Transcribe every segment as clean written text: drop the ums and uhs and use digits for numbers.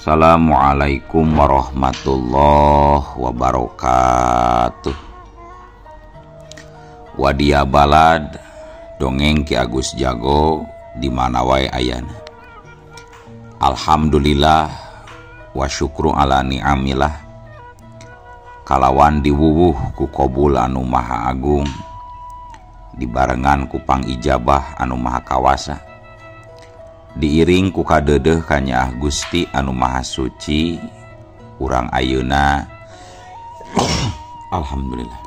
Assalamualaikum warahmatullahi wabarakatuh. Wadia balad dongeng Ki Agus Jago di mana wae ayana. Alhamdulillah wa syukru ala ni'amillah. Kalawan diwuwuh ku kobul anu maha agung, dibarengan ku pangijabah anu maha kawasa, diiring ku kadeudeuh kanyaah Gusti anu maha suci. Urang ayeuna alhamdulillah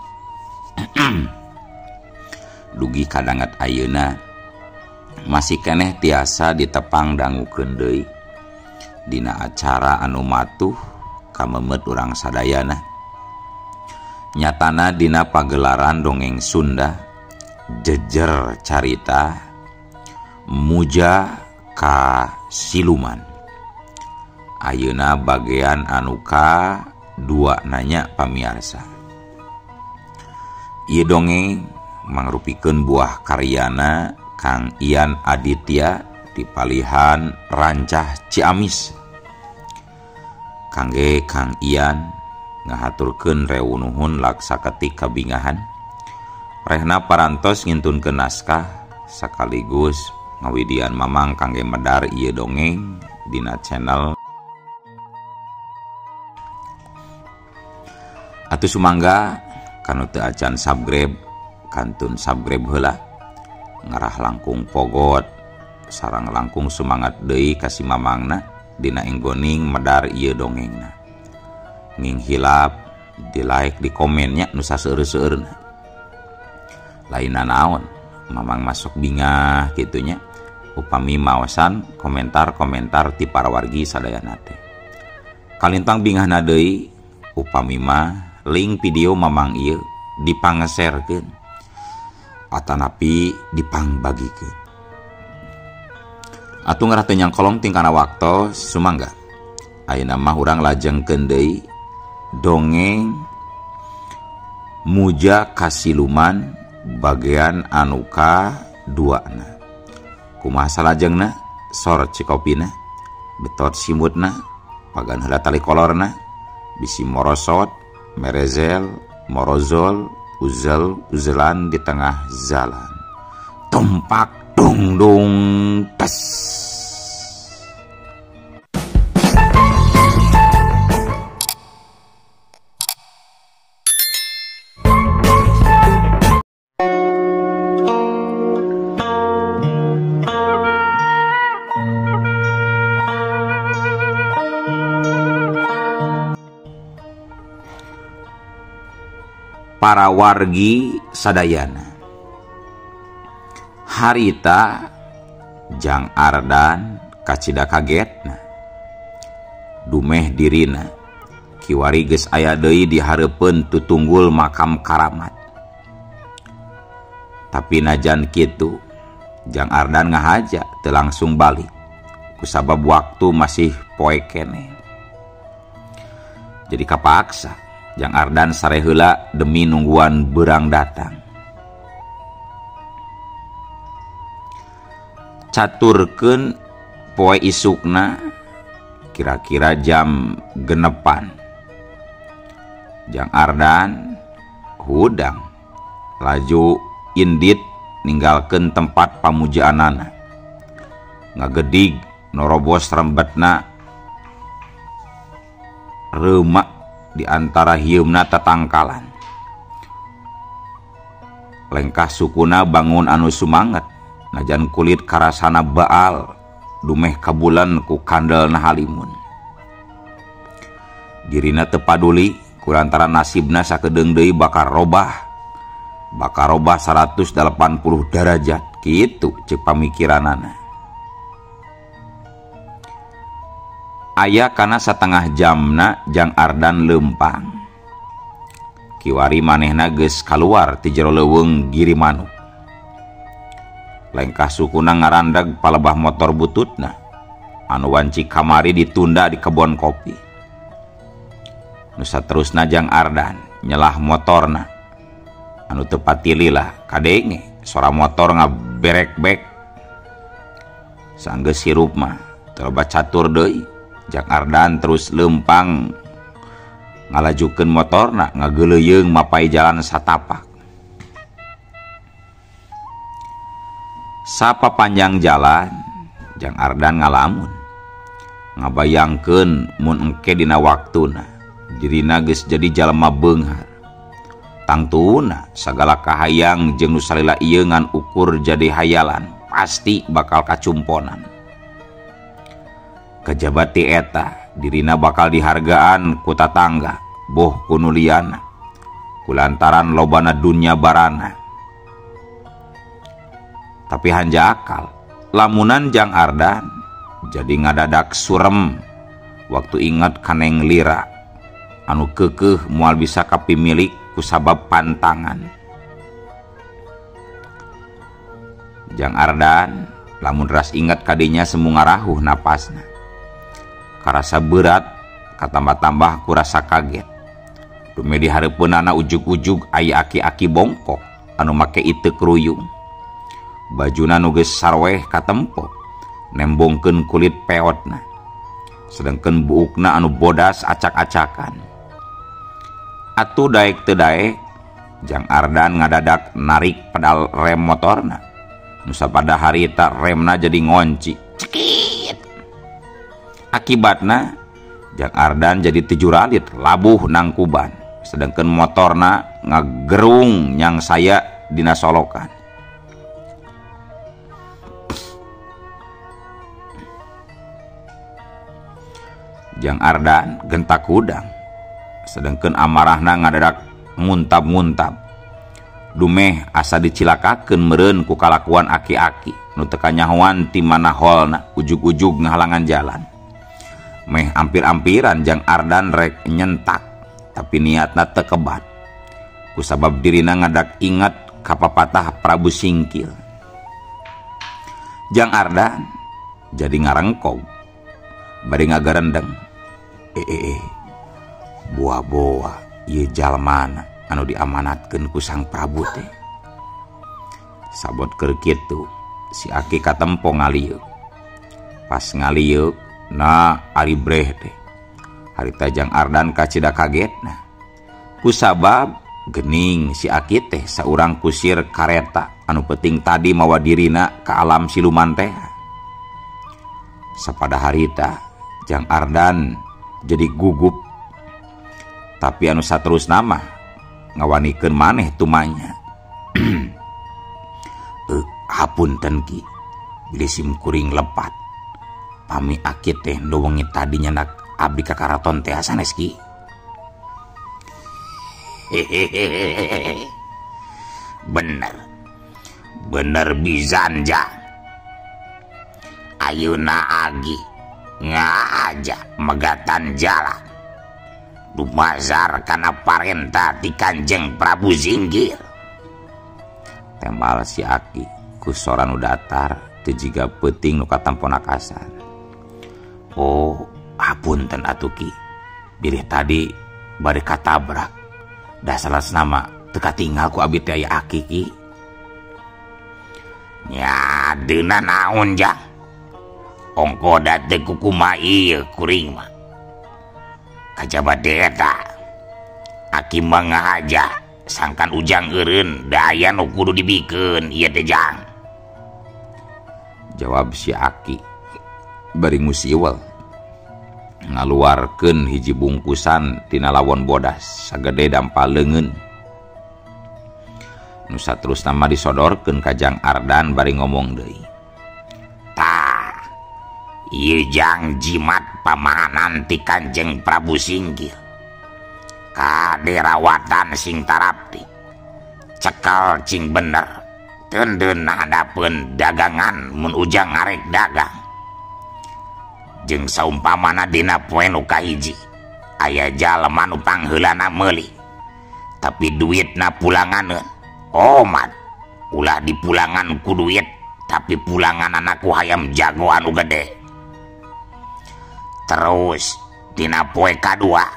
dugi kadangat ayeuna masih keneh tiasa ditepang dangukeun deui dina acara anu matuh kamemet urang sadayana. Nyatana dina pagelaran dongeng Sunda jejer carita Muja ka Siluman. Ayeuna bagian anu ka dua nanya pamiarsa. Ieu dongeng mangrupikeun buah karyana Kang Ian Aditya di palihan Rancah Ciamis. Kangge Kang Ian ngahaturkeun rewunuhun laksa ketik kabingahan. Rehna parantos ngintunkeun naskah sekaligus ngawidian mamang kangge medar ieu dongeng dina channel. Atuh sumangga kanu teu acan subscribe kantun subscribe heula, ngarah langkung pogot sareng langkung semangat deui ka si mamangna dina enggoning medar ieu dongengna. Nging hilap di like di komennya nu saseueur-seueurna. Lainna naon mamang masuk bingah kitunya upami maosan komentar-komentar ti para wargi sadayana teh. Kalintang bingahna deui upami mah link video mamang ieu dipangeserkeun atanapi dipangbagikeun. Atuh ngarah teu nyangkolong tingkana waktos sumangga. Ayeuna mah urang lajengkeun deui dongeng Muja Kasiluman bagian anu ka duana. Kumaha salajengna sor cikopina, betot simutna, pagan heula tali kolorna, bisi morosot, merezel, morozol, uzel, uzelan di tengah jalan. Tumpak dung dung tes. Para wargi sadayana, harita Jang Ardan kacida kagetna, dumeh dirina kiwari geus aya deui di hareupeun tutunggul makam karamat. Tapi najan kitu Jang Ardan ngahaja teu langsung balik kusabab waktu masih poe keneh. Jadi kapaksa Jang Ardan sare heula demi nungguan beurang datang. Caturkeun poe isukna kira-kira jam 6. Jang Ardan hudang laju indit ninggalkeun tempat pamujaanana. Ngagedig norobos rembetna reumak di antara hieumna tatangkalan. Lengkah sukuna bangun anu sumanget, najan kulit karasana baal, dumeh kabulan ku kandelna halimun. Dirina teu paduli kulantaran nasibna sakedeung deui bakal robah. Bakal robah 180 derajat kitu ceuk pamikiranana. Aya kana satengah jamna Jang Ardan leumpang. Kiwari manehna geus kaluar ti jero leuweung Girimanuk. Lengkah sukuna ngarandag palebah motor bututna anu wanci kamari ditunda di kebon kopi. Nu saterusna Jang Ardan nyelah motorna anu teu patililah kadenge sora motor ngaberekbek. Sanggeus hirup mah teu loba catur deui. Jang Ardan terus lempang ngalajukeun motorna ngageuleuyeung mapai jalan satapak. Sapa panjang jalan Jang Ardan ngalamun ngabayangkeun mun engke dina waktuna dirina geus jadi jalma beunghar. Tangtuna sagala kahayang jeung nu salila ieu ngan ukur jadi hayalan pasti bakal kacumponan. Kajaba ti eta dirina bakal dihargaan ku tatangga boh ku nu liyana kulantaran lobana dunya barana. Tapi hanja akal lamunan Jang Ardan jadi ngadadak surem waktu ingat kaneng lira anu keukeuh moal bisa kapimilik kusabab pantangan. Jang Ardan lamun ras ingat kadinya semu ngarahuh napasna. Karasa berat katambah-tambah kurasa kaget. Dume di hareupeunana ujug-ujug aya aki-aki bongkok anu make iteuk ruyung. Bajuna nu geus sarweh katempo nembongkeun kulit peotna. Sedengkeun buukna anu bodas acak-acakan. Atuh daek teu daek Jang Ardan ngadadak narik pedal rem motorna. Nu sapada harita remna jadi ngonci. Cekit. Akibatna Jang Ardan jadi tijuralit labuh nangkuban. Sedangkan motorna ngagerung nyang saya dina solokan. Jang Ardan gentak hudang. Sedangkan amarahna ngadadak muntab-muntab. Dumeh asa dicilakakeun meureun ku kalakuan aki-aki nu teu kanyahoan ti mana holna ujug-ujug ngahalangan jalan. Meh ampir-ampiran Jang Ardan rek nyentak tapi niatna teu kebat. Kusabab dirina ngadak ingat ka papatah Prabu Singkil. Jang Ardan jadi ngarengkog bari ngagarendeng. Boa-boa ieu jalmana anu diamanatkeun ku Sang Prabu teh. Sabot keur kitu si aki katempo ngalieuk. Pas ngalieuk na ari breh teh. Harita Jang Ardan kacida kagetna. Kusabab gening si aki teh saurang kusir kareta anu penting tadi mawa dirina ka alam siluman teh. Sapada harita Jang Ardan jadi gugup. Tapi anu saterusna mah ngawanikeun maneh tumanya. Hapunten ki, bilih sim kuring lepat. Pami aki teh nu wengi tadi nyandak abdi ka karaton teh sanes ki. Hehehe. Bener. Bener bizan jang. Ayeuna agi ngaja megatan jalan. Dumazar kana parenta ti Kanjeng Prabu Singgir. Tembal si aki ku sora nu datar teu jiga peuting nu katampona kasar. Oh, hapunten atuh ki. Bilih tadi bade katabrak. Da salasna mah teu katinggal ku abi teh aya aki ki. Nya deuna naon jang? Ongko da teu kukumaha ieu kuring mah. Kajaba eta aki mah ngahaja sangkan ujang eureun da aya nu kudu dibikeun ieu teh jang. Jawab si aki bari ngusiwel ngaluarkeun hiji bungkusan tina lawon bodas sagede dampal leungeun. Nu saterusna mah disodorkeun ka Jang Ardan bari ngomong deui. Tah, ieu jang jimat pamahanan ti Kanjeng Prabu Singgir. Kade rawatan sing tarapti. Cekal cing bener. Tendeun hadapeun dagangan mun ujang ngarek dagang. Jeung saumpamana dina poe nu kahiji aya jalma nu pangheulana meuli. Tapi duitna pulanganeun. Omat, ulah dipulangan ku duit, tapi pulanganana ku hayam jago anu gede. Terus dina poe kadua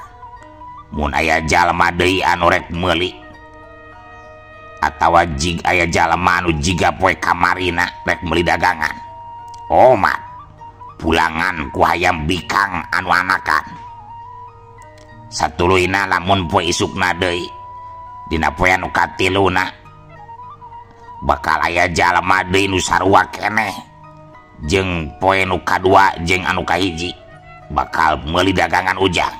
mun aya jalma deui anu rek meuli atawa jig aya jalma anu jiga poe kamarina rek meuli dagangan. Omat, Pulangan ku hayam bikang anu anakan. Satuluyna lamun poe isukna deui dina poe anu katiluna bakal aya jalma deui nu sarua keneh jeung poe nu kadua jeung anu kahiji bakal meuli dagangan Ujang.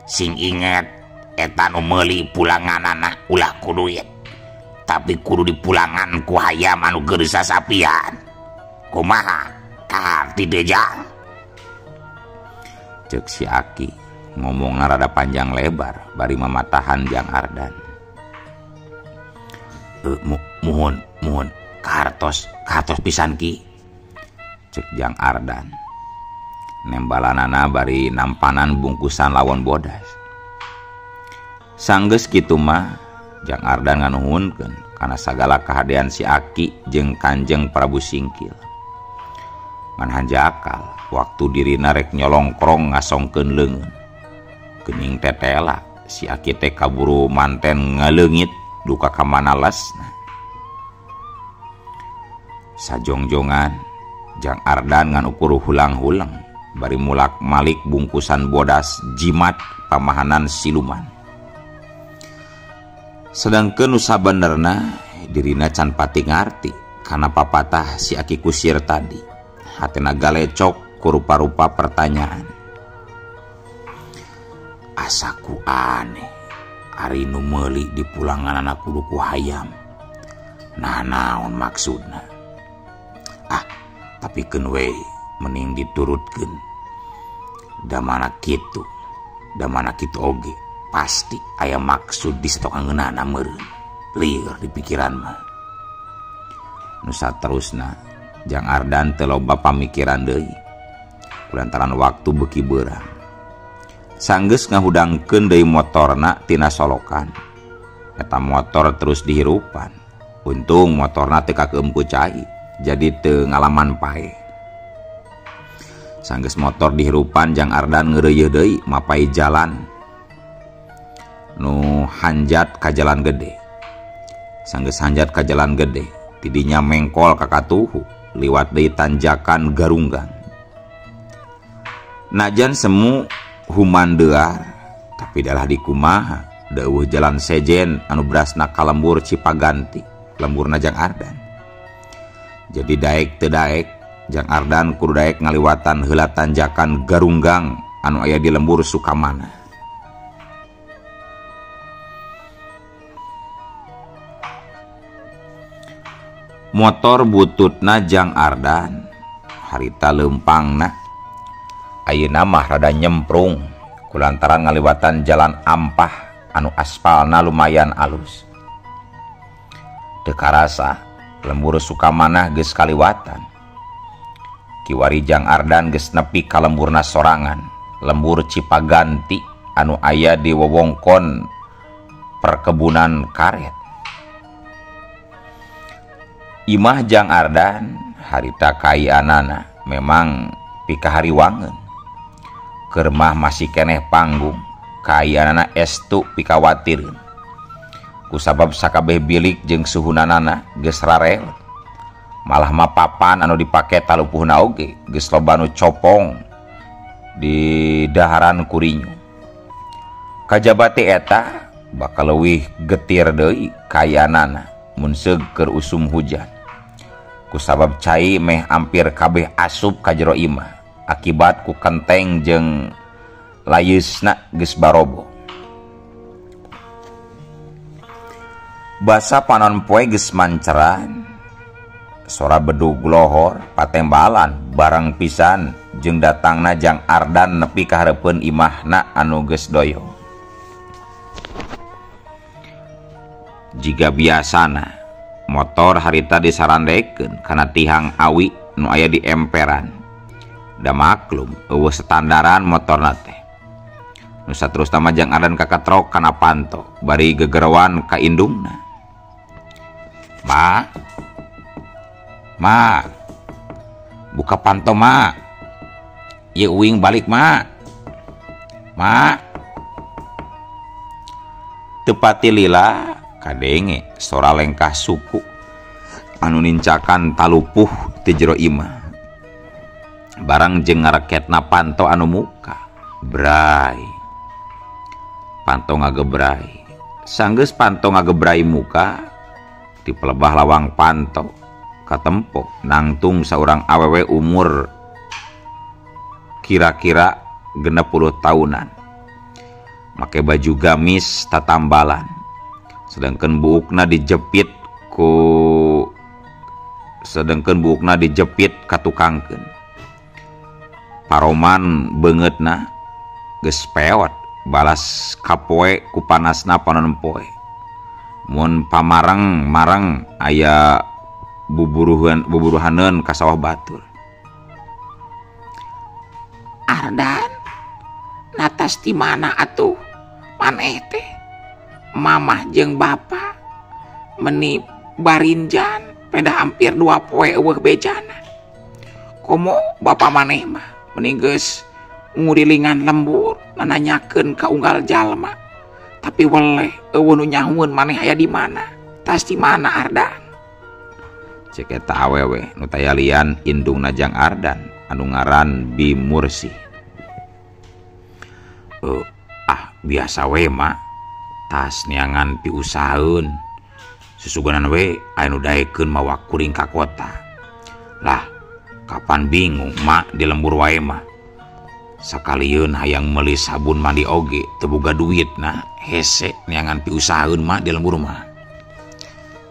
Sing inget eta nu meuli pulanganana ulah ku duit, tapi kudu dipulangan ku hayam anu geus sasapian. Kumaha kaharti teu Jang? Ceuk si Aki ngomongna rada panjang lebar bari mamatahan Jang Ardan. Muhun muhun kahartos kahartos pisan Ki, cek Jang Ardan. Nembalanana bari nampanan bungkusan lawon bodas. Sanggeus kitu mah Jang Ardan nganuhunkeun kana sagala kahadean si Aki jeung Kanjeng Prabu Singkil. Ngan hanjakal waktu dirina rek nyolongkrong ngasongkeun leungeun. Geuning tetela si Aki teh kaburu manten ngaleungit duka ka mana lesna. Sajongjongan Jang Ardan ngan ukur hulang-hulang bari mulak-malik bungkusan bodas jimat pamahanan siluman. Sedangkeun nu sabenerna dirina can pati ngarti kana papatah si Aki Kusir tadi. Hatena galecok ku rupa-rupa pertanyaan. Asaku aneh ari nu meuli di pulanganana kudu ku hayam. Nah naon maksudna? Ah, tapi keun we mending diturutkeun. Da mana kitu oge pasti aya maksud di satokangeunana meureun. Lieur di pikiran mah. Nu saterusna Jang Ardan teu loba pamikiran deui kulantaran waktu beuki beurang. Sanggeus ngahudangkeun deui motorna tina solokan. Eta motor terus dihirupan. Untung motorna teu kakeum ku cai, jadi teu ngalaman paeh. Sanggeus motor dihirupan Jang Ardan ngeureuyeuh deui mapai jalan nu hanjat ka jalan gede. Sanggeus hanjat ka jalan gede, tidinya mengkol ka katuhu liwat deui tanjakan Garunggang. Najan semu humandear, tapi dalah dikumaha deueuh jalan sejen anu berasna ka lembur Cipaganti, lemburna Jang Ardan. Jadi daek teu daek Jang Ardan kudu daek ngaliwatan heula tanjakan Garunggang anu aya di lembur Sukamana. Motor bututna Jang Ardan harita leumpangna ayeuna mah rada nyemprung kulantaran ngaliwatan jalan ampah anu aspalna lumayan alus. Teu karasa lembur Sukamana geus kaliwatan. Kiwari Jang Ardan geus nepi ka lemburna sorangan, lembur Cipaganti anu aya di wewengkon perkebunan karet. Imah Jang Ardan harita kaianana memang pikahariwangeun. Keur mah masih keneh panggung, kaianana estu pikawatireun. Kusabab sakabeh bilik jeung suhunanana geus rarel. Malah mah papan anu dipake talupuhna oge geus loba nu copong di daharan kurinyu. Kajaba ti eta bakal leuwih getir deui kaianana mun seug keur usum hujan. Kusabab cai meh ampir kabeh asup ka jero imah akibat ku kenteng jeung layeusna geus barobo. Basa panon poe geus manceran, sora bedug lohor patembalan bareng pisan jeung datangna Jang Ardan nepi ka hareupeun imahna anu geus doyong. Jiga biasana motor harita disarandekeun kana tihang awi nu aya di emperan. Da maklum eueuh standaran motorna teh. Nu saterusna mah Jang Ardan kakatrok kana panto bari gegerowan ka indungna. Ma, ma, buka panto ma. Ieu uing balik ma. Ma. Teu pati lila kadenge sora lengkah suku anu nincakan talupuh ti jero imah. Barang jeung ngareketna panto anu muka bray. Panto ngagebray. Sanggeus panto ngagebray muka di pelebah lawang panto katempo nangtung saurang awewe umur kira-kira 60 tahunan. Make baju gamis tatambalan. Sedangkan buukna dijepit katukangkeun. Paroman beungeutna geus peot balas kapoe ku panasna panon poe. Mun pamareng-mareng aya buburuhaneun ka sawah batur. Ardan, natas di mana atuh maneh teh? Mamah jeung bapa meni barinjan peda hampir 2 poe eueuh bejana. Komo bapa maneh mah meni geus ngurilingan lembur nananyakeun ka unggal jalma. Tapi weleh eueuh nu nyahueun maneh aya di mana? Tas di mana Ardan? Cek eta awewe nu tayalian indungna jang Ardan anu ngaran Bi Mursi. Biasa we mak, tas neangan piusahaeun. Susuganan we aya nu daekeun mawa kuring ka kota. Lah, kapan bingung mak di lembur wae mah. Sakalieun hayang meuli sabun mandi oge teu boga duit nah hese neangan piusahaeun mah di lembur mah.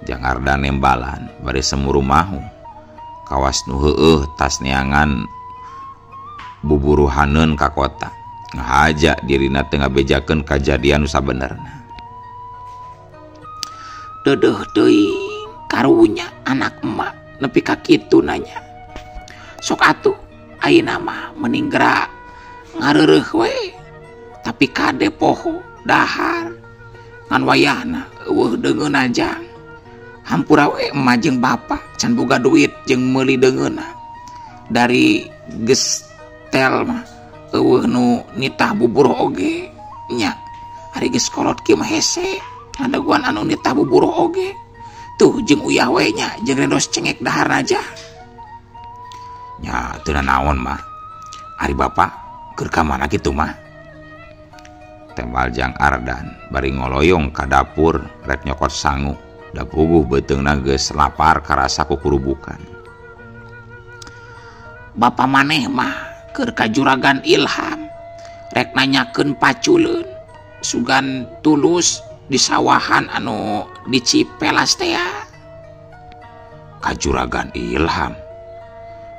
Jang Ardan nembalan bari semuru mahu. Kawas nu heueuh tas neangan buburuhaneun ka kota. Ngahaja dirina teu ngabejakeun kajadian nu sabenerna. Deudeuh teuing karunya anak emak nepi ka kitu nanya. Sok atuh ayeuna mah mending gerak ngareureuh we. Tapi kade poho dahar ngan wayahna eueuh deungeunna jang. Hampura we emak jeung bapa can boga duit jeung meuli deungeunna. Dari gestel mah eueuh nu nitah buburuh oge nya. Ari geus kolot kieu mah hese ngadaguan anu nitah buburuh oge. Tuh jeung uyah we nya jeung rendos cengek dahar aja. Nya teu nanaon mah. Ari bapa keur ka mana kitu mah? Tembal jang Ardan bari ngoloyong ka dapur rek nyokot sangu. Da puguh beuteungna geus lapar karasa kukurubukan. Bapa maneh mah keur ka Juragan Ilham rek nanyakeun paculeun sugan tulus di sawahan anu di Cipelas teh. Ka Juragan Ilham.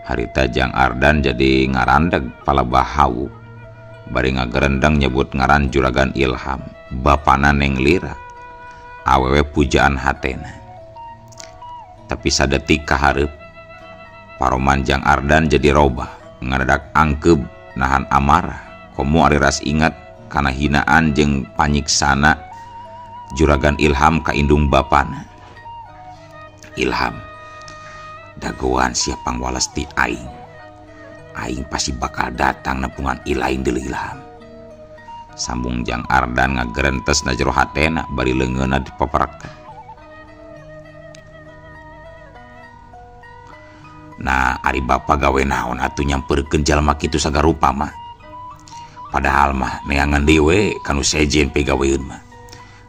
Harita jang Ardan jadi ngarandeg palebah hawu. Bari ngagerendeng nyebut ngaran Juragan Ilham, bapana Neng Lira. Awewe pujaan hatena. Tapi sadetik kahareup paroman jang Ardan jadi robah, ngadadak angkeb nahan amarah. Komo ari ras ingat kana hinaan jeung panyiksana Juragan Ilham ka indung bapana. Ilham, dagoan sia pangwales ti aing. Aing pasti bakal datang nepungan ilaing deuleu Ilham. Sambung jang Ardan ngagerentes na jero hatena bari leungeunna dipaparekeun. Nah, ari bapa gawe naon atuh nyamperkeun jalma kitu sagarupa mah. Padahal mah neangan deui we kanu sejen pigaweun mah.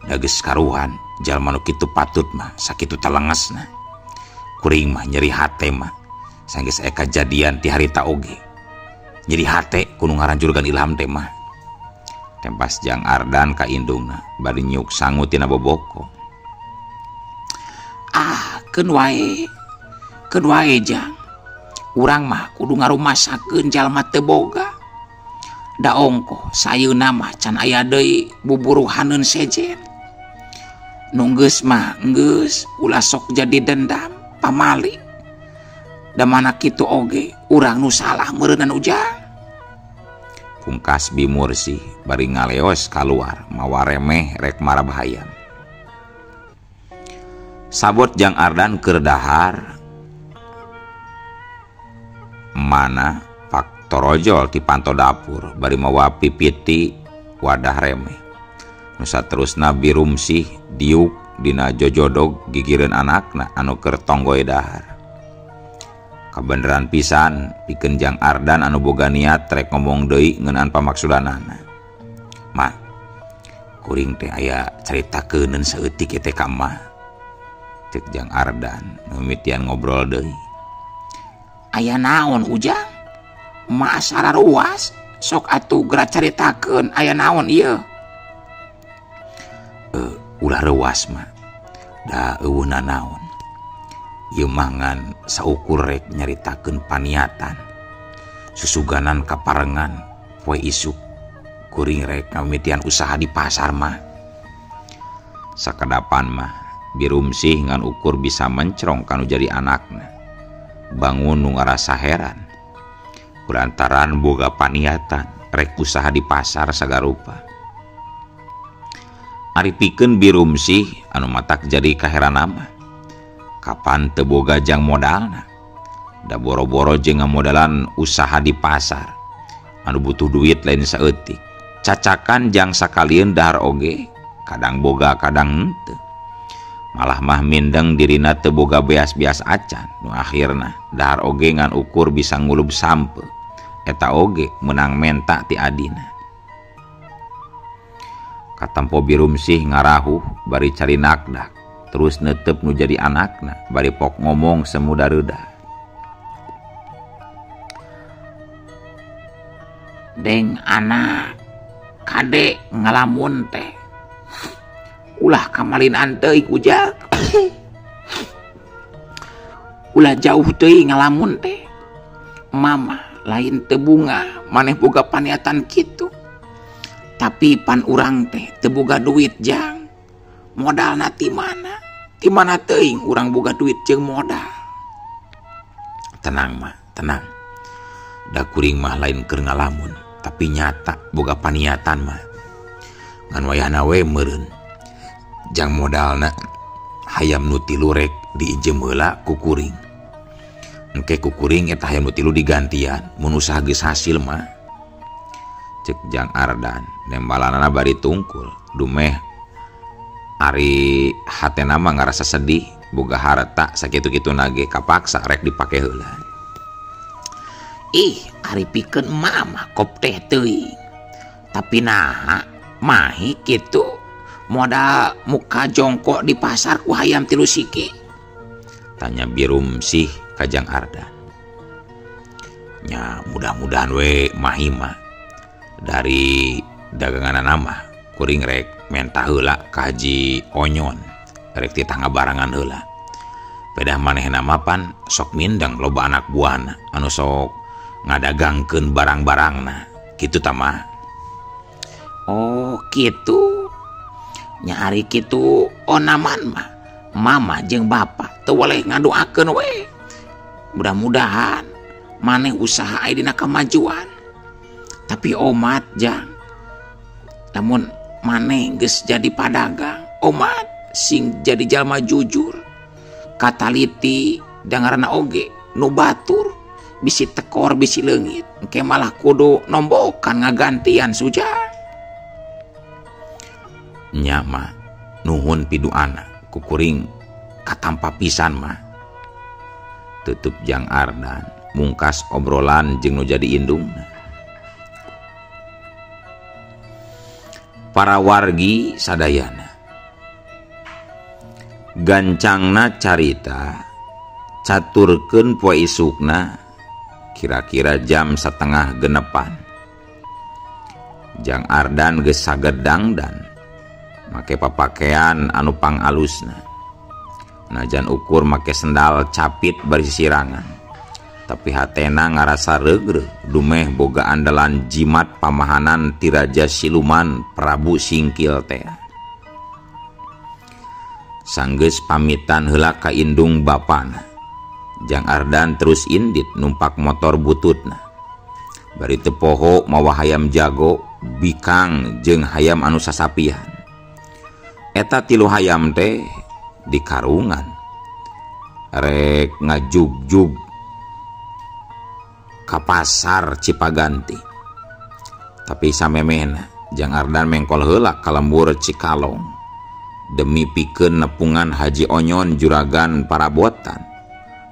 Da geus karuhan jalma nu kitu patut mah sakitu talengesna. Kuring mah nyeri hate mah sanggeus aya kajadian ti harita oge. Nyeri hate ku nu ngaran Juragan Ilham teh mah. Tempas jang Ardan ka indungna bari nyuk sangu tina boboko. Ah, keun wae. Keun wae jang. Urang mah kudu ngarumasakeun jalma teu boga. Da ongkoh sayeuna mah can aya deui buburuhaneun sejen. Nu geus mah geus ulah sok jadi dendam pamali. Da mana kitu oge urang nu salah meureunan ujang. Pungkas Bi Mursi bari ngaleos kaluar mawa remeh rek marabahayam. Sabot jang Ardan keur dahar mana Pak Torojol ti panto dapur bari mawa pipiti wadah remeh. Nu saterusna Bi Rumsih diuk dina jojodog gigireun anakna anu keur tonggoy dahar. Kabeneran pisan pikeun Jang Ardan anu boga niat rek ngomong deui ngeunaan pamaksudanana. Mah, kuring teh aya caritakeun saeutik teh ka mah. Cek Jang Ardan mimitian ngobrol deui. Aya naon Ujang? Mah asara ruas sok atuh geura caritakeun aya naon ieu? Ulah reuas mah. Da eueuh nanaon. Ieu mah ngan saukur rek nyaritakeun paniatan. Susuganan kaparengan poe isuk kuring rek ngamimitian usaha di pasar mah. Sakedapan mah Birumsih ngan ukur bisa mencrong kanu jadi anakna. Bangun nu ngarasa heran. Kulantaran boga paniatan rek usaha di pasar sagarupa. Ari pikeun Birumsih anu matak jadi kaheranama. Kapan teu boga jang modalna? Da boro-boro jeung ngamodalan usaha di pasar. Anu butuh duit lain saeutik. Cacakan jang sakalieun dahar oge, kadang boga kadang henteu. Malah mah mindeng dirina teu boga beas-beas acan. Nu akhirna dahar oge ngan ukur bisa ngulub sampe. Eta oge meunang menta ti adina. Katempo Birumsih ngarahuh bari cari nakdak. Terus netep nu jadi anakna bari pok ngomong semuda reudah. Deng anak kade ngalamun teh ulah kamalinan teuing Ujang. Ulah jauh teuing ngalamun teh. Mama lain teu bunga maneh boga paniatan kitu. Tapi pan urang teh teu boga duit Jang. Modalna ti mana? Ti mana teuing urang boga duit jeung modal. Tenang mah, tenang. Da kuring mah lain keur ngalamun, tapi nyata boga paniatan mah. Ngan wayahna we meureun. Jang modalna hayam nu tilu rek diinjem heula ku kuring. Engke ku kuring eta hayam nu tilu digantian mun usaha geus hasil mah. Cek Jang Ardan nembalanana bari tungkul dumeh ari hatena mah ngarasa sedih boga harta sakitu-kitu nage kapaksa rek dipake heula. Ih, ari pikeun mama kop teh teuing. Tapi naha mahi kitu modal muka jongkok di pasar ku hayam tilu siki. Tanya Birumsih ka Jang Ardan. Nya mudah-mudahan we mahi mah dari daganganana mah kuring rek menta heula ka Haji Onyon rek titah ngabarangan heula. Pedah manehna mah pan sok mindeng loba anak buahna anu sok ngadagangkeun barang-barangna kitu tah mah. Oh kitu. Nya ari kitu onaman mah mama jeung bapa teu boleh ngadoakeun we. Mudah-mudahan maneh usaha aya dina kamajuan. Tapi omat Jang, lamun maneh geus jadi padagang, omat sing jadi jalma jujur, kataliti dangarana oge nu batur, bisi tekor bisi leungit, engke malah kudu nombokan ngagantian suja. Nya mah nuhun piduana kukuring katampa pisan mah. Tutup Jang Ardan mungkas obrolan jeung nu jadi indungna. Para wargi sadayana gancangna carita caturkeun poe isukna kira-kira jam 5:30. Jang Ardan geus sagedang dan make papakean anu pangalusna. Najan ukur make sendal capit bari sisirangan. Tapi hatena ngarasa regreg dumeh boga andalan jimat pamahanan ti Raja Siluman Prabu Singkil teh. Sanggeus pamitan heula ka indung bapana. Jang Ardan terus indit numpak motor bututna. Bari teu poho mawa hayam jago, bikang jeung hayam anu sasapian. Eta tilu hayam teh di karungan. Rek ngajugjug ka pasar Cipaganti. Tapi samemehna Jang Ardan mengkol heula ka lembur Cikalong demi pikeun nepungan Haji Onyon juragan parabotan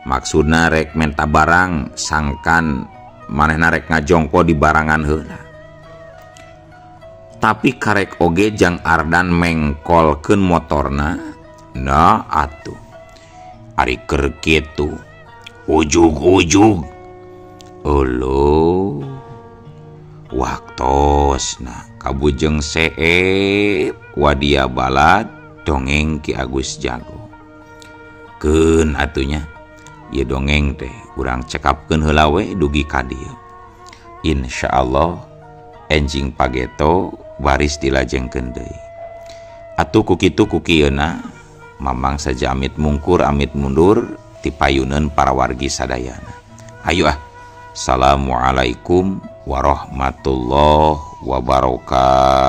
Maksudna rek menta barang sangkan manehna rek ngajongko di barangan heula. Tapi karek oge Jang Ardan mengkolkeun motorna. Nah atuh ari keur kitu ujug-ujug euleuh waktosna kabujeng seep wadia balad dongeng Ki Agus Jago. Keun atunya ieu dongeng teh urang cekapkeun heula we dugi ka dieu. Insyaallah enjing pageto baris dilajengkeun deui. Atuh ku kitu ku kieuna Mamang saja amit mungkur amit mundur tipayuneun para wargi sadayana. Hayu ah. Assalamualaikum warahmatullahi wabarakatuh.